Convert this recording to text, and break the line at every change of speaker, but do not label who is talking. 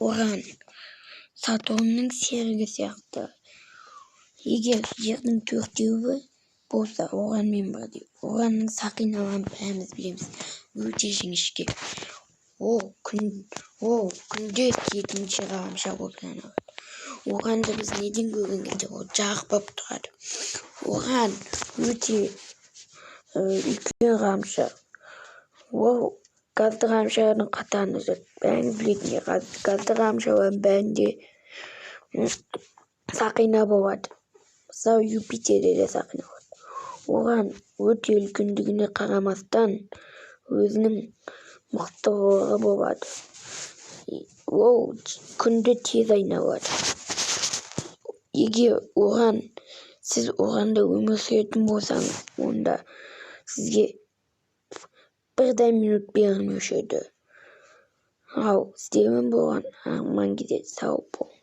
Уран Сатурнның серігі сияқты. Егер Жердің төртеуі болса, Уранмен бірдей. Уранның сақиналарын бәріміз білеміз, өте жіңішке. Ол күн, ол Күнде жетінші ғаламшар болып саналады. Уранды біз неден көрген кезде, ол жарық болып тұрады. Уран өте үлкен ғаламшар. Ол газды ғаламшарлардың қатарына жатады. Бәріңіз білетіндей, газды ғаламшарлардың бәрінде сақина болады. Мысалы, Юпитерде де сақина болады. Уран өте үлкендігіне қарамастан, өзінің мықтылығы болады. Ол Күнді тез айналады. Егер уран сіз Уранда өмір сүретін болсаңыз, онда сізге бір де минут берілмеуші еді. Ал сіздермен болған Арман Кезет. Сау болыңыз.